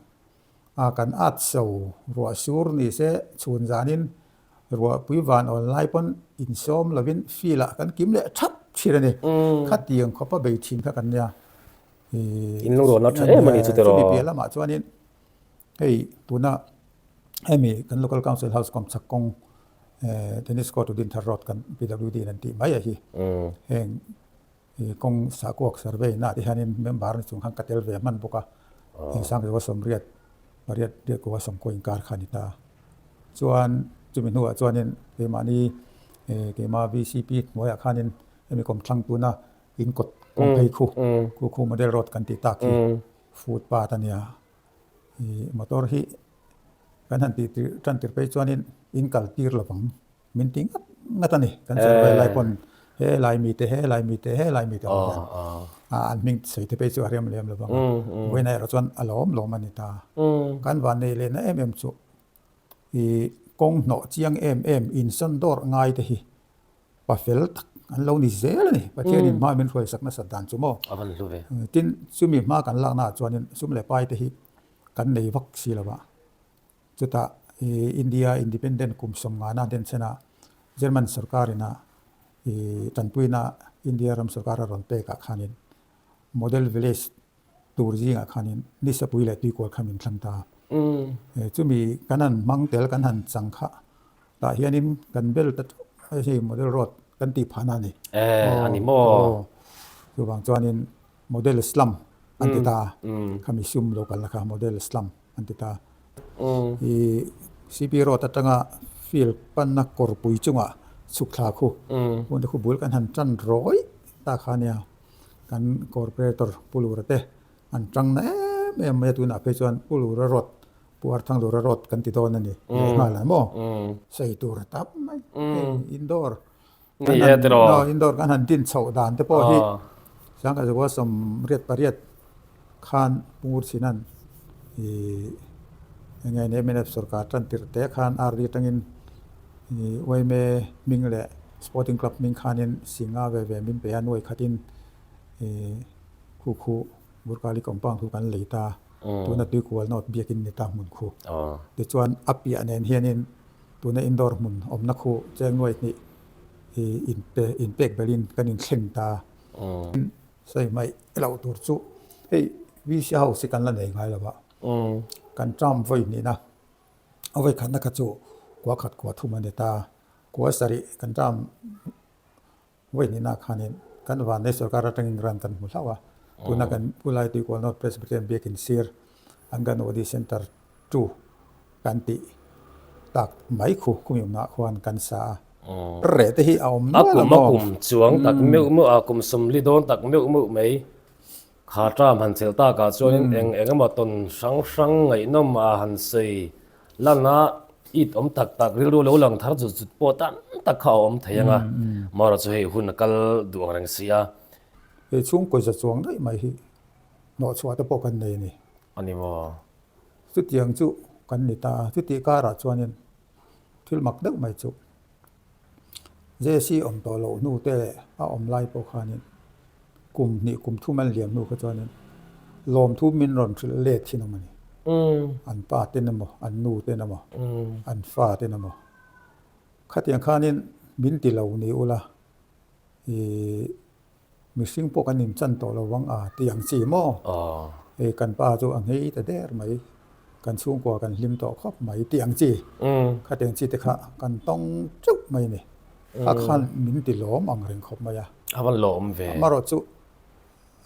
a kan at so ruah sur ni se chhun zanin ruahpui van awn lai pawn insawm lovin field ah kan kim leh thap thin a ni. Khatiang khawpa bei thin kha kan nia. In lo rawn la tha em a ni chu tiraw? Chumi piah lamah chuanin hei tuna hemi kan local council house kawmchhak kawng tennis court to Dinthar road kan PWD in an tih mai a hi heng I kawng sahkuak survey na te hianin member ni chung khan ka tel ve hman bawk a, heng Sangriwa sawmriat pariat riatkuwa sawmkaw inkar kha a ni ta. Chuan chumi hnuah chuanin keimahni keimah VCP hnuaiah khanin hemi kawmthlang tuna in kawt kawng phei khu khu khu model road kan tih tak hi footpath a nia. I motor hi kan han tih tir tan tir phei chuanin in kal tir lovang. Min ti ngat ngat a ni. Kan survey lai pawn he lai mite, he lai mite, he lai mite ho hian an hming sawi te phei chu a rem lem lo vang a. Vawiin erawh chuan a lawm lawm a ni ta. Kan van nei lehna em em chu i kawng hnawh chiang em em insawn dawr ngai te hi pa fel tak an lo ni zel a ni. Pathianin hma min hruai sak nasat dan chu maw. Tin, chumi hma kan laknaah chuanin sum leh pai te hi kan nei vak si lo va. Chutah India Independent kum sawmngana denchhenah German sorkarin a tanpuina India ram sorkar a rawn pekah khanin Model Village tur zingah khanin Nisapui leh Tuikual kha min thlang ta. Chumi kan han hmang tel kan han chang kha tah hianin kan bel ta teuh mai hei Model Road kan tih phahna a ni. A ni maw? Chuvang chuanin Model Slum an ti ta. Khami sum lo kalna kha Model Slum. an ti ta. I CP Road atanga field panna kawrpui chungah chhuk thla khu hun te khu bul kan han tan rawih ta kha nia kan corporator Pu Lura te an tang na em em mai a tunah phei chuan Pu Lura Road Pu Arthanglura Road kan ti dawn a ni leh nghal ang maw sawi tur a tam mai heng indoor Ni e tiraw. Indoor kan han din chhoh dan te pawh hi Sangkazakua 88 khan Pungur Chhinan i enge ni mnf sorkar tan tirh te khan RD atangin i yma hming leh Sporting Club hming khanin singa ve ve min pe a nuai khatin i khu khu Burkali compound khu kan lei ta tuna Tuikual North biakin ni ta hmun khu. Tichuan a piah nen hianin Tuna indoor hmun awmna khu cheng nuai hnih i inpe inpek belhin kan inthleng ta. Sawi hmaih loh tur chu hei VC house hi kan la nei ngai lo a, kan term vawi hnihna a vawi khatna kha chu kua khat kua thum a ni ta, kua sarih kan term Vawi hnihna khanin kan Vanlei sorkar atangin ran kan hmu hlauh a, tuna kan Pu Lai Tuikual North Presbyterian Biakin sir Anganwadi Centre 2 kan tih tak mai khu khumi awmnaah khuan kan sa a. Reh te hi a awm nual a maw? A kum a kum chuang tak meuh meuh a, kum sawmli dawn tak meuh meuh mai. Kha term han chelh takah chuanin eng eng emaw tawn hrang hrang ngaihnawm a han sawi lan a, it awm tak tak rilru lo lang thar zut zut pawh tam tak kha a awm thei ang a, marawh chu hei hun a kal duh ang reng si a. Hei chhungkaw za chuang daih mai hi hnawhchhuah te pawh kan nei a ni. A ni maw? Chutiang chu kan ni ta a, chutih karah chuanin thil mak deuh mai chu JC awm tawh loh hnu te leh a awm lai pawh khanin kum hnih kum thum an liam hnu kha chuanin lawmthu min rawn hrilh let thin awm a ni. An pa ten emaw, an nu ten emaw, an fa ten emaw khatiang khanin min ti lo ni ula ih Mihring pawh kan inchan tawh lo vang a ti ang chi maw? Hei kan pa chu a nghei ta der mai, kan chhungkua kan hlim tawh khawp mai ti ang chi. Khatiang chi te kha kan tawng teuh mai a ni. Kha khan min ti lawm ang reng khawp mai a. A van lawm ve. Amarawh chu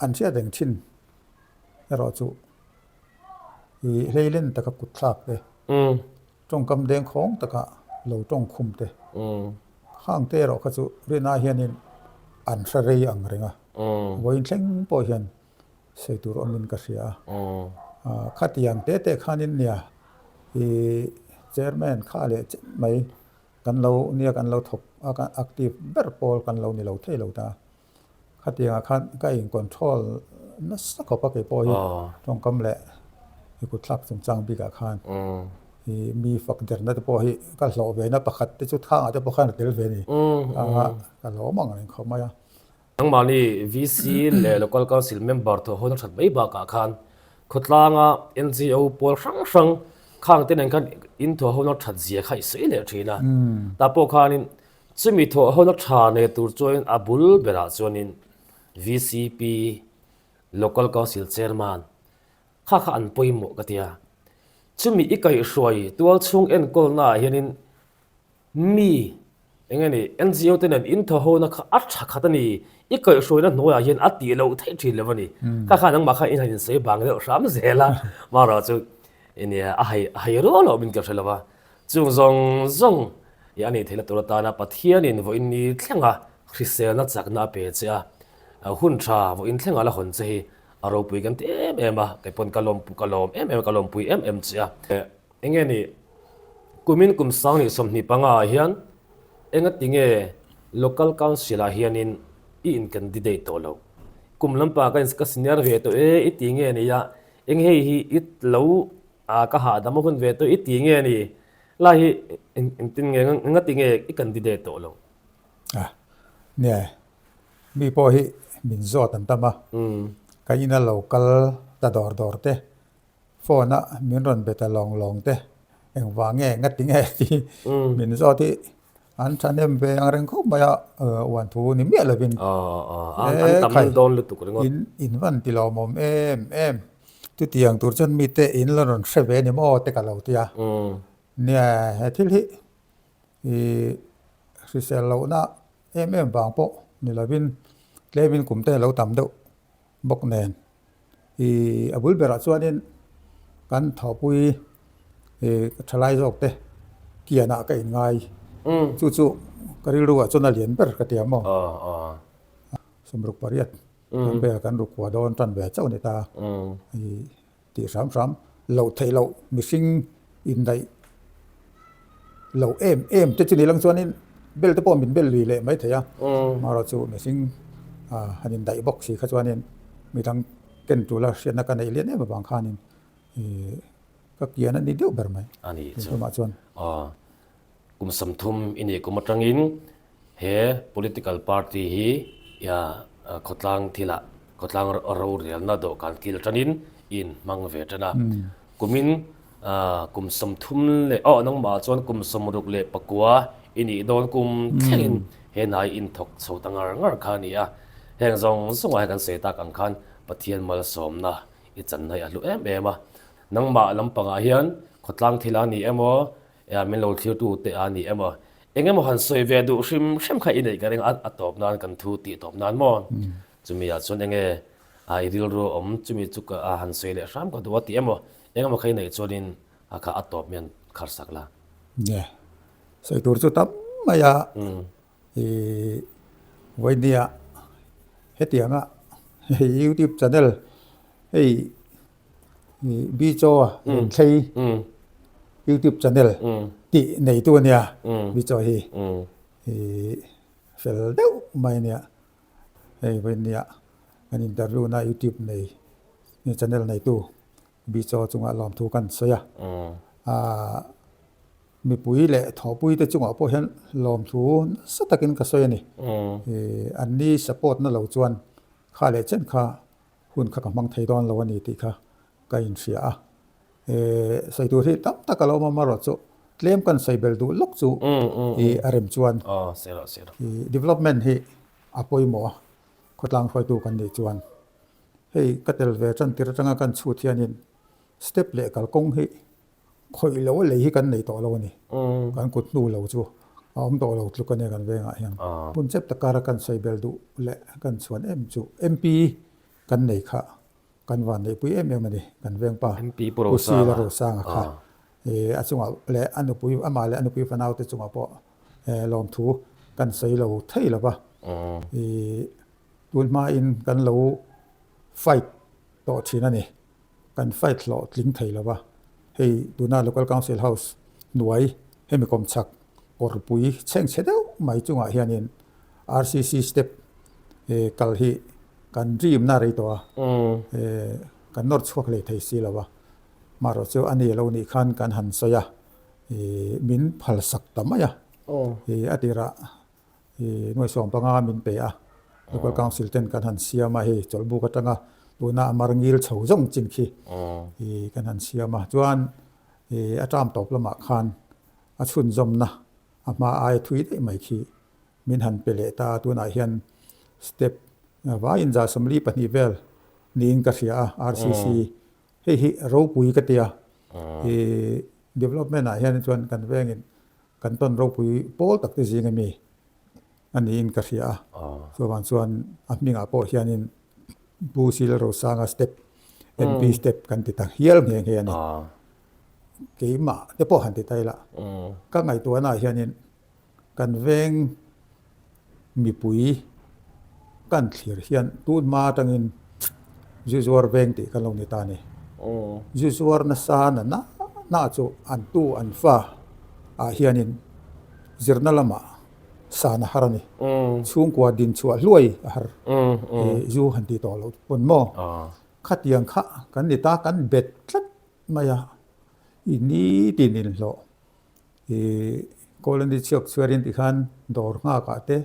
an hriat reng thin erawh chu i hleilen taka kut thlak te. Tawngkam dengkhawng taka lo tawng khum te. Khang te erawh kha chu rinai hianin an hre rei ang reng a. Vawiin thleng pawh hian sawi tur awmin ka hria a. Khatiang te te khanin nia i chairman kha leh chen mai kan lo nia kan lo thawk a kan active ber pawl kan lo ni lo thei lo ta. Khatiangah khan ka in control nasa khawp a kei pawh hi tawngkam leh i kut thlak chungchang bikah khan i mi fak derna te pawh hi ka hlawh ve na pakhat te chu thangah te pawh khan a tel ve a ni ka lawm ang reng khawp mai a. Nangmahni VC leh Local Council member thawh hawn a that mai bakah khan khawtlanga NGO pawl hrang hrang khang te nen khan in thawh hawn a that zia kha i sawi leh thin a. Tah pawh khanin Chumi thawhhawna tha nei tur chuanin a bul berah chuanin VCP, Local Council Chairman, kha kha an pawimawh ka ti a. Chumi i kaihhruai tualchhung enkawlnaah hianin mi eng nge ni NGO te nen inthawhhawna kha a tha khat a ni, i kaihhruaina hnuaiah hian a tih loh theih thin lo a ni. Kha kha nangmah kha in han insawi bang deuh hram zel a, marawh chu nia a hei a hei rual lo min ka hre lo va. Chung zawng zawng i a nih theihna tur atana Pathianin vawiin ni thlenga hriselna chakna a pe che a, hun tha vawiin thlenga la hawn che hi a ropui kan ti em em a, kei pawn ka lawm ka lawm em em a, ka lawmpui em em che a. Enge ni, kumin kum sang leh 25 ah hian engati nge Local Council ah hianin i in candidate tawh loh? Kum lampang ka in ka senior ve tawh e i ti nge nia, eng hei hi i lo A ka hahdam a hun ve tawh i ti nge ni? Lai hi engtin nge ngati nge i candidate tawh lo? A nia mi pawh hi min zawt an tam a, ka ina lo kal ta dawr dawr te, phone a min rawn be ta lawng lawng te, engvang nge ngati nge tih min zawt hi An thahnem ve ang reng khawp mai a, uan thu ni miah lovin. An tam dawn lutuk ringawt. In in van ti lawmawm em em. Chutiang tur chuan mite in la rawn hre ve ni maw te ka lo ti a. Nia he thil hi i hrisel lohna em em vang pawh ni lovin tlemin kum te lo tam deuh bawk nen. I a bul berah chuanin kan thawhpui i thalai zawk te kianah ka inngai. Chu chu ka rilruah chuan a lian ber ka ti ang maw. 68 kan vel kan rukua dawn tan ve chauh a ni ta. I tih hram hram loh theih loh mihring indaih loh em em te chu ni lang chuanin bel te pawh min bel lui leh mai thei a amaherawh chu mihring han indaih bawk si kha chuanin midang ken tura hriatna ka neih lian em avang khanin ih ka kian a ni deuh ber mai tunah chuan. Kum 30 i nih kum atangin He political party hi khawtlang thilah khawtlang rorelna dawhkan kil tanin i inhmang ve tan a. Kumin kum 30 leh aw nangmah chuan kum 69 i nih dawn kum thlengin he hnai inthawk chho ta ngar ngar kha a ni a. Heng zawng zawngah hian kan sawi tak ang khan Pathian malsawmna i channa hi a hlu em em a. Nangmah lampangah hian khawtlang thil a ni emaw min lo thlirtu te a ni emaw Eng emaw han sawi ve duh hrim hrim kha i neih ka ring a, a tawp nan kan thu tih tawp nan maw? Chumi ah chuan enge i rilru awm chumi chu ka han sawi leh hram ka duh a tih emaw eng emaw kha i neih chuanin a kha a tawp mian kharsak la. Nge, sawi tur chu tam mai a, ih vawinia hetianga youtube channel hei ih Bichaw Renthlei youtube channel tih neitu ania Bichaw hi ih fel deuh mai ania hei vawinia kan interview na youtube nei channel neitu Bichaw chungah lawmthu kan sawi a, aah mipui leh thawhpui te chungah pawh hian lawmthu nasa takin ka sawi a ni. Ih an ni support na lo chuan kha leh chen kha hun kha ka hmang thei dawn lo a ni tih kha ka inhria a. Ih sawi tur hi tam tak a lo awm a, amaherawh chu tlem kan sawi bel duh lawk chu ih a rem chuan ih development hi a pawimawh a, khawtlang hruaitu kan nih chuan. Hei ka tel ve tan tir atanga kan chhut hianin step leh kalkawng hi khawih lo a lei hi kan nei tawh lo a ni. Kan kut hnu lo chu a awm tawh lo tluk a nia kan vengah hian. Hmun chep tak kara kan sawi bel duh leh kan chhuan em chu MP kan nei kha kan van neihpui em em a ni kan vengpa Pu Sila Rosanga kha a chungah leh a nupui amah leh a nupui fanau te chungah pawh lawmthu kan sawi lo thei lo va. Tun hmain kan lo fight tawh thin a ni. Kan fight hlawh tling thei lo va. Hei tuna Local Council House hnuai hemi kawmchhak kawrpui chhengchhe deuh mai chungah hianin RCC step kal hi kan dream na rei tawh a, kan nawr chhuak leh thei si lo va. Marawh chu a ni lo nih khan kan han sawi a, min phalsak ta mai a. A tirah I nuai 15 min pe a, Local Council ten kan han siam a hei chawlhbuk atanga tuna a mar ngil chho zawng chin khi i kan han siam a. Chuan i a term tawp lamah khan a chhunzawmna a hma aia thui daih mai khi min han pe leh ta a, tunah hian step vaiin 42 vel niin ka hria a, RCC hei hi ropui ka ti a, i development ah hian chuan kan vengin Kan tawn ropui pawl tak te zing ami a niin ka hria a, chuvang chuan a hmingah pawh hianin Pu Sil Rosanga step, MP step kan ti ta hial nghe nghe a ni. Keimah te pawh han ti ta ila, ka ngaihtuahnaah hianin kan veng mipui kan thlir hian tun hma atangin zu zuar veng tih kan lo ni ta a ni. Zu zuar nasa na na na chu an tu an fa ah hianin zirna lamah san a har a ni. Chhungkua din chhuah hluai a har. Zu han ti tawh loh pawn maw? Khatiang kha kan ni ta kan bet tlat mai a, i nitin inhlawh. I colony chhiak chhiarin tikhan dawr nghakah te,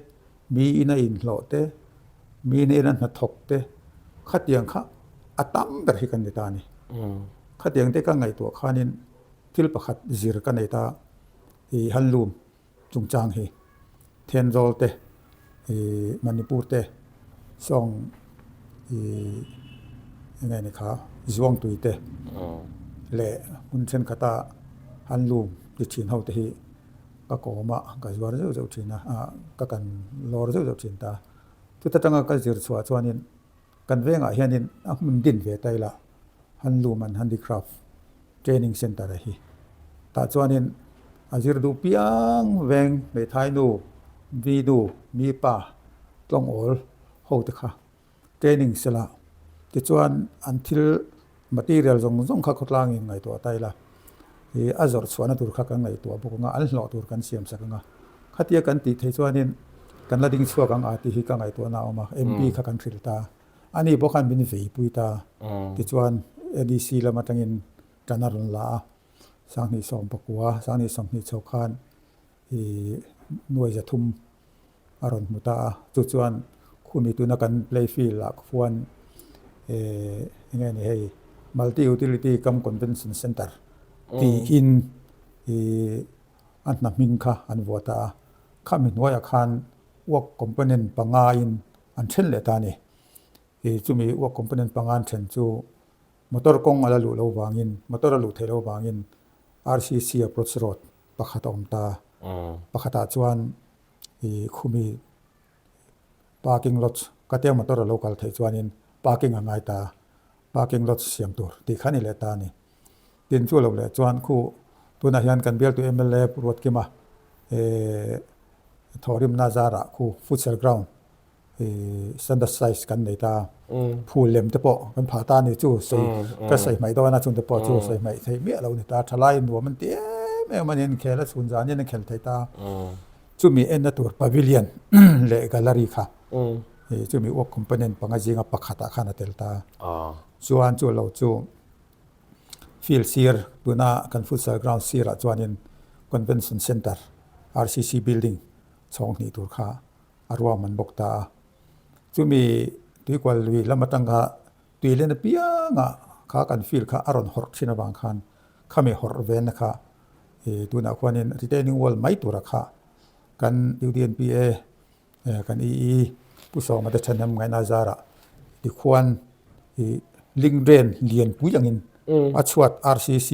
mi ina inhlawh te, mi hnena hnathawk te khatiang kha a tam ber hi kan ni ta a ni. Khatiang te ka ngaihtuah khanin thil pakhat zir ka nei ta i handloom chungchang hi Thenzawl te, i Manipur te sawng i eng nge ni kha Zuangtui te leh hmun thenkhat a handloom ti thin ho te hi ka kawm a ka zuar zeuh zeuh thin a ka kan lawr zeuh zeuh thin ta. Chuta tanga ka zir chhuah chuanin Kan vengah hianin a hmun din ve ta ila Handloom and Handicraft Training Centre a hi. Tah chuanin a zir duh piang veng hmeithai nu, mi nu, mi pa tlawng awl ho te kha training sela tichuan an thil material zawng zawng kha khawtlangin ngaihtuah ta ila ih a zawrh chhuahna tur kha kan ngaihtuah bawk anga an hlawh tur kan siam sak anga khatia kan tih theih chuanin kan la ding chhuak ang a tih hi ka ngaihtuahna a awm a MP kha kan hrilh ta ani pawh khan min veipui ta tichuan ADC lam atangin tan a rawn la a sanghnih 19 sanghnih 20 chho khan ih nuai 300 a rawn hmu ta a, chu chuan khumi tuna kan play field ah khuan eh eng nge ni hei multi utility cum convention centre tiin ih a hna hming kha an vuah ta a, khami hnuaiah khan work component panga in an then leh ta a ni, ih chumi work component panga an then chu motor kawng a la luh loh vangin motor a luh theih loh vangin RCC approach road pakhat a awm ta, pakhatah chuan i khumi parking lot ka tia motor a lo kal theih chuanin parking a ngai ta parking lot siam tur tih kha a ni leh ta a ni. Tin chu lo leh chuan khu tunah hian kan bialtu mla Pu Ruatkima eh. Thawhrimna zarah khu futsal ground standard size kan nei ta. Phul lem te pawh kan phah ta a ni chu sawi ka sawi hmaih dawn a chungte pawh chu sawi hmaih theih miah lo a ni ta. Thalai nuam an ti em em a ni an khel a chhun zanin an khel thei ta. Chumi enna tur pavilion leh gallery kha chumi work component panga zinga pakhatah khan a tel ta. Chuan chu lo chu Field sir tuna kan futsal ground sirah chuanin Convention Centre, RCC building chhawng hnih tur kha a ruahman bawk ta a. Chumi tuikual lui lam atang kha tui len apiangah kha kan field kha a rawn hawrh thin avang khan khami hawrh venna kha tunah khuanin retaining wall mai tura kha kan UDNPA Kan ii Pu Sawma te thahnem ngaihna zarah tikhuan ih link drain lian pui angin a chhuat RCC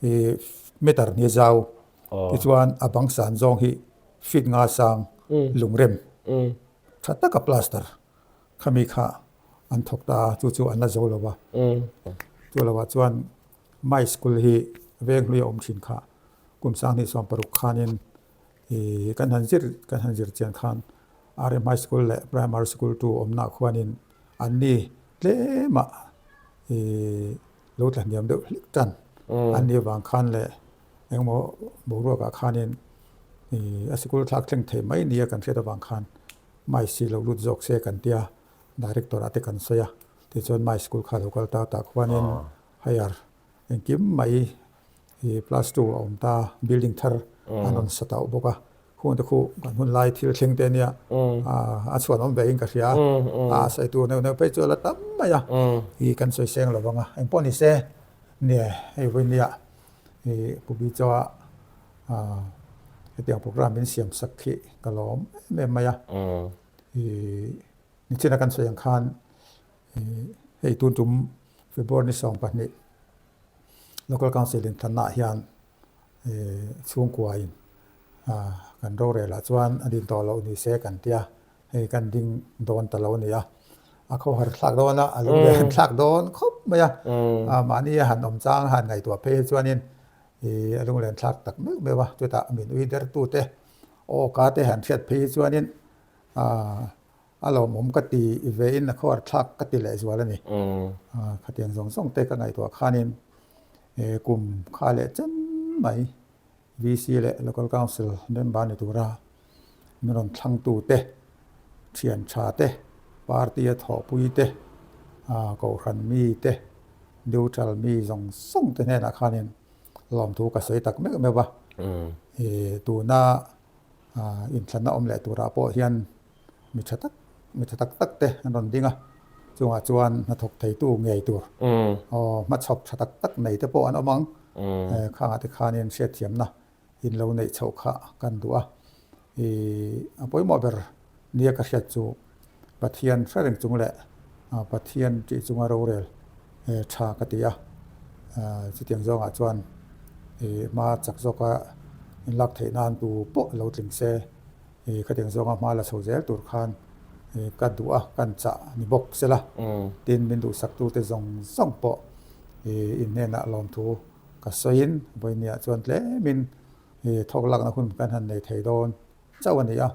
ih meter hnih a zau tichuan a bang san zawng hi feet nga sang lungrem tha taka plaster khami kha an thawk ta a chu chu an la zo lo va chu lovah chuan Mai school hi venghlui a awm thin kha kum sanghnih 16 khanin Ih kan han zir kan han zir chian khan RM High School leh Primary School tu awmna khuanin an ni tlemah ih lo tla hniam deuh hlek tan an ni avang khan leh engemaw boruakah khanin ih a sikul thlak thleng thei mai nia kan hriat avang khan mai si lo lut zawk se kan tia Director ah te kan sawi a tichuan mai sikul kha lo kal ta tah khuanin higher engkim mai Ih plus two a awm ta, building thar an rawn sa tauh bawk a, khung te khu kan hun lai thil thleng te ania a chhuan awm ve in ka hria a, a sawi tur neuh neuh phei chu a la tam mai a, ih kan sawi seng lo vang a, engpawh ni se nia hei vawinia ih Pu Bichawa hetiang programme min siam sak khi ka lawm em em mai a, ih nichina kan sawi ang khan ih hei tun tum February ni 12 Local Council intlanna ah hian chhungkua in kan rorel ah chuan a din tawh loh ni se kan tia hei kan ding dawn ta lo a ni a, a khawhar thlak dawn a, a lung leh thlak dawn khawp mai a, mahni a han awm chang a han ngaihtuah phei hi chuanin a lunglen thlak tak meuh meuh a, chutah min ui dertu te aw ka te han hriat phei hi chuanin A lawmawm ka ti vein a khuar thlak ka ti lehzual a ni. Khatiang zawng zawng te ka ngaihtuah khanin kum kha leh chen mai VC leh Local Council member ni tura min rawn thlangtu te, thian tha te, party a thawhpui te, kohhran mi te, neutral mi zawng zawng te hnenah khanin lawmthu ka sawi tak meuh meuh a. Tuna Inthlanna awm leh turah pawh hian mi tha tak mi tha tak tak te an rawn ding a, chungah chuan hnathawk theitu ngei tur aw hmachhawp tha tak tak nei te pawh an awm ang. Khangah te khanin hriatthiamna in lo neih chhoh kha kan duh a, ih a pawimawh ber nia ka hriat chu Pathian hre reng chung leh Pathian tih chunga rorel tha ka ti a, chutiang zawngah chuan hma chak zawka inlak theih nan tu pawh lo tling se, khatiang zawnga hma la chho zel tur khan ka duh a, kan chah ni bawk sela, tin min duhsaktute zawng zawng pawh inhnenah lawmthu ka sawiin vawinia chuan tlemin thawk lakna hun kan han nei thei dawn chauh a ni a.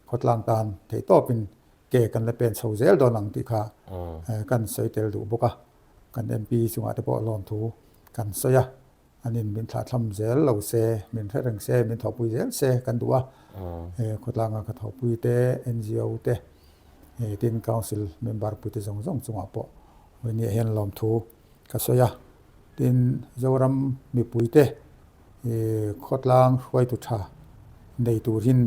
Khawtlang tan theih tawpin ke kan la pen chho zel dawn ang tih kha kan sawi tel duh bawk a, kan MP chungah te pawh lawmthu kan sawi a, anin min thlahthlam zel lo se, min hre reng se, min thawhpui zel se kan duh a, khawtlanga ka thawhpui te, NGO te, tin Council member puite zawng zawng chungah pawh vawinia hian lawmthu ka sawi a, tin Zoram mipuite khawtlang hruaitu tha nei turin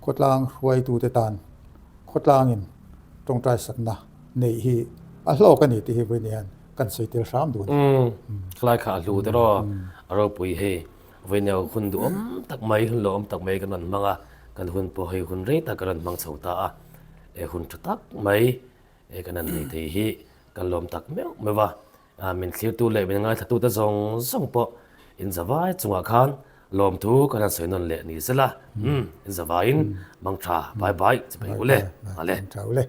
khawtlang hruaitute tan khawtlangin tawngtai sakna neih hi a hlawk a ni tih hi vawiin hian kan sawi tel hram duh a ni. Khalai kha a hlu te rawh a ropui hei vawiin hun duhawm tak mai hun lawmawm tak mai kan rawn hmang a, kan hun pawh hei hun rei tak kan rawn hmang chho ta a, hun tha tak mai kan han nei thei hi kan lawm tak meuh meuh a. Min thlirtu leh min ngaithlatute zawng zawng pawh in zavai chungah khan lawmthu kan han sawi nawn leh ni sela. In zavaiin mang tha, bye bye, chibai u le. Hale.